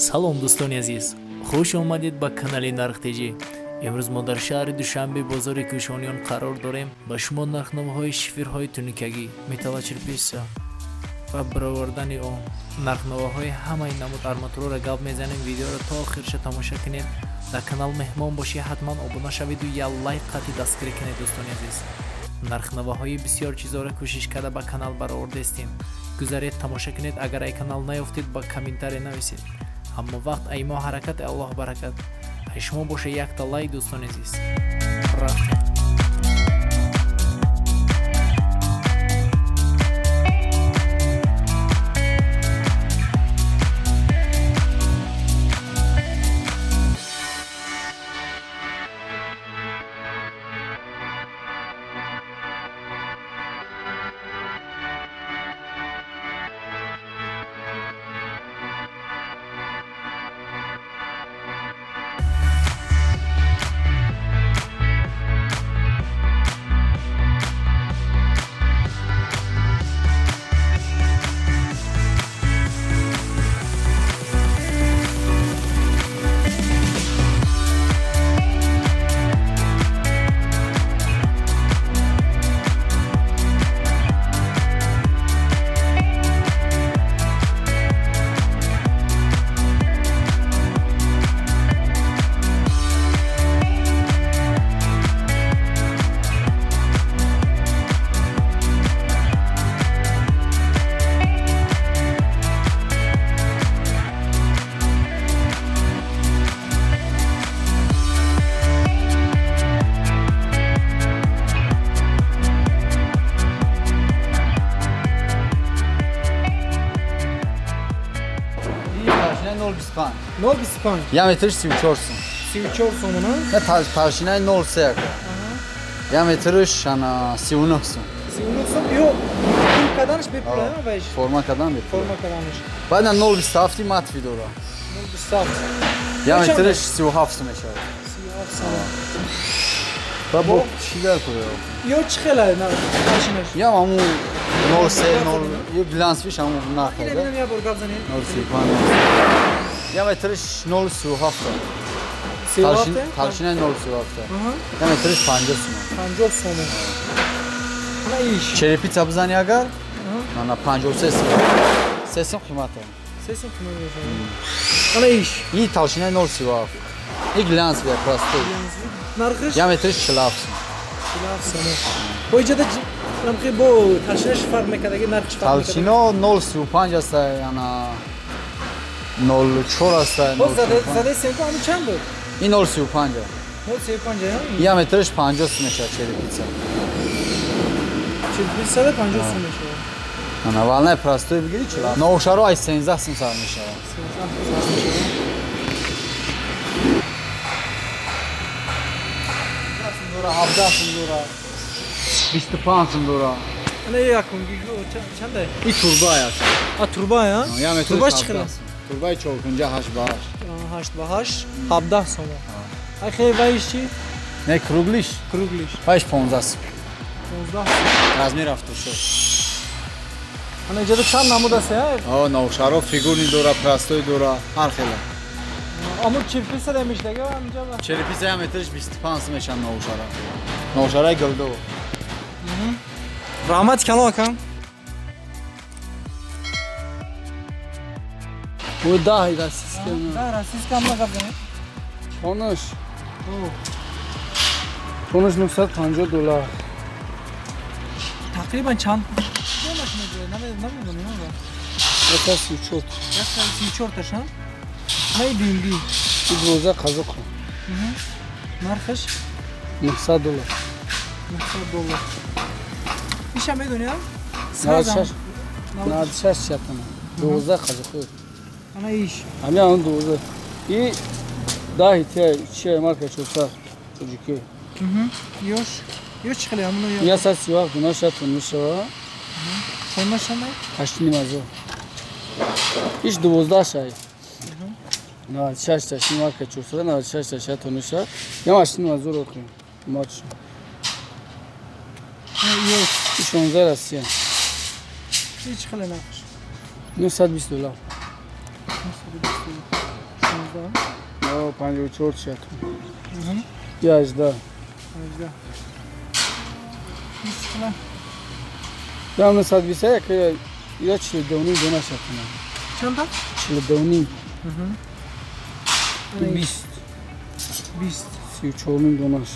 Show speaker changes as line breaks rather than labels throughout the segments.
Салом, дӯстони азиз, хуш омадед ба канали Нархтеҷӣ. Имрӯз мо дар шаҳри Душанбе, бозори Кӯшониён қарор дорем. Ба шумо нархномаҳои шиферҳои тунукагӣ, металлочерепица ва баровардани он, нархномаҳои ҳамаи намуд арматурро гап мезанем. Видеоро то охирша тамоша кунед. Дар канал меҳмон бошед, ҳатман обуна шаведу як лайк қатъи дастгирӣ кунед. Дӯстони азиз, нархномаҳои бисёр чизоро кӯшиш карда ба канал баровардастем. Гузаред, тамоша кунед. Агар ай канал наёфтед, ба комментария нависед. Ҳама вақт ай мо ҳаракат, Аллоҳ баракат. Ай шумо боша якта лайк, дӯстони азиз. Рафтем.
Нол 25.
Я метриш 34 сум.
34 сум, на?
Не, толщина 0,3. Я метриш ана 39 сум.
39 сум. Ё, пул каданш бепул, а вайш?
Форма кадан бепул.
Форма каданш.
Баъд 0,27 матви дора.
0,27.
Я метриш 37 сум мешавад.
37 сум.
Ба бо чӣ дар куро?
Ё чӣ хела на толщинаш?
Я аму 0,3 0, ё глянс виш аму нарх.
Ина я бор гап занем.
0,35. Я метриш 0,37. Толщина 0,37. Я метриш 50 сум.
50 сум. Ана иш.
Черепица бизани агар? Ана 53 сум. 3 сум қимат.
3 сум қимат мешавад. Ана иш.
И толщина 0,37. И глянс бия простой.
Нархиш?
Я метриш 47 сум.
47 сум. Бо иҷода намхи бо толщинаш фарқ мекард, нарх чӣ фарқ мекард?
Толщина 0,35 аст, ана 0,4 аст.
Боз задаи сенко ҳамин чанд буд?
Ин 0,35.
0,35,
Я метриш 50 сум мешавад черепица.
Черепица 50 сум мешавад.
Ана валнаи простой бигири 47. Новшаро ай 13 сум сар мешавад.
13 сум сар мешавад.
Дора 17 сум дора. 25 сум дора.
Ана якум чанда?
И турба аст.
А турба, а? Турба чӣ қадар?
Турбаи 4 8 ба 8.
8 ба 8, 17 сум. Ай хей вайш чӣ?
Не, круглиш.
Круглиш.
Вайш 15 сум.
15 сум.
Размер 76.
Ана иҷода чанд намуд аст, а?
А, навшаро фигурни дора, простой дора, ҳар хела.
Аммо черепица да мешдага амҷа?
Черепица я метриш 25 сум мешан навшара. Навшараи гулдо.
Раҳмат калон акам.
Bu dah российский.
Да, российский амма гап занед.
Тонаш. Тонаш 950 доллар.
Тақрибан чанд? Тонаш меҷояд? Намедонам, намедонам.
134.
134 ташан? Най BNB.
И 12 қазоқ.
Нархаш?
900 доллар.
900 доллар. Иша медонӣ, а?
96. 96 шатана. 12 қазоқ.
Ана иш.
Ҳамин ан 12. И даҳи тия чия марка 400 тоҷикӣ.
Ёш. Ёш чӣ хеле ҳамуно ё?
137 дона шатон мешава.
Тонна шана?
8,5 ҳазор. Иш 12 шай. 96 таши марка 400, 96 таши тонна ша. Ям 8,5 ҳазор охи. Мач.
Ёш.
16 Россия.
Чӣ хеле нархш?
920 доллар.
16.
О, 54 шат. 18.
18. Чӣ
Ям 921 я 42 дона шатна.
Чанда?
42. 20.
20.
34 донаш.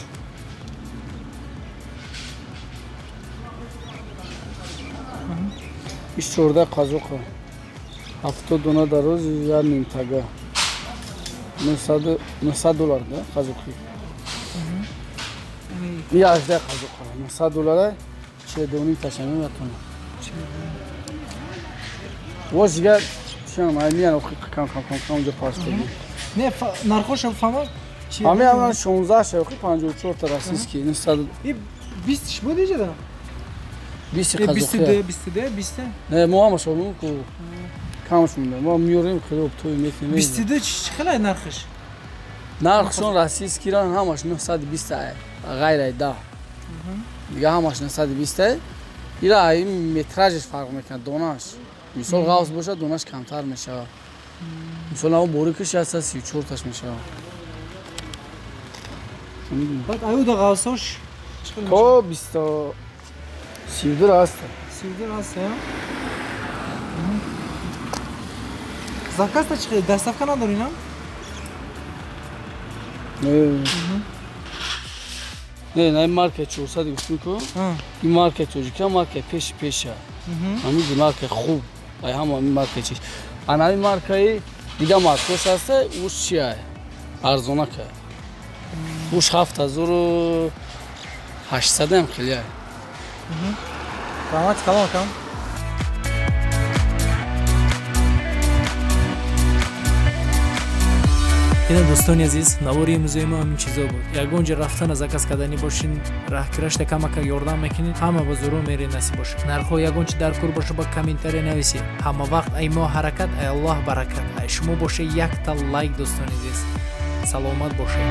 Иш 14 қазоқа. 70 дона дар рӯз я нимтага. 900 доллар да қазоқи. Я 18 қазоқа. 900 доллар 42 ташами ятона. Воз дигар чам аймиян охи кам кам кам кам унҷа пас кардем.
Не, нархоша фаҳма чи?
Ами ама 16 ша охи 54 та российский 900.
И 20 ш буд иҷа да?
20 қазоқи.
22 22 20.
Не, мо ҳама шо ку камш монда. Мо меорем хеле оптои мекунем.
22 чи хеле нархш?
Нархшон российский ран ҳамаш 920 ай. Ғайр ай 10. Дига ҳамаш 920 ай. Ира ай метражш фарқ мекунад донаш. Мисол ғавс бошад донаш камтар мешавад. Мисол ав борикаш 134 таш мешавад.
Баъд аю да ғавсош
то 20 32 аст.
32 аст, я? Заказ та чӣ доставка надори, на?
Не. Не, на марка 400 гуфтем ку. Ин марка тоҷика, марка пеш пеша. Ҳамин марка хуб. Ай ҳама ин марка чиш. Ана ин маркаи дига маркош ҳаста, уш чи ай? Арзонака. Уш 7800 ам хеле ай.
Раҳмат калом акам. Ина дӯстони азиз, навори имрӯзаи мо ҳамин чизо буд. Ягон ҷо рафтана заказ карданӣ бошин, раҳкирашта камака ёрдам мекунед, ҳама ба зуру мере насиб бошад. Нархҳо ягон чи дар кор боша ба комментария нависед. Ҳама вақт ай мо ҳаракат, ай Аллоҳ баракат. Ай шумо боша якта лайк дӯстони азиз. Саломат бошед.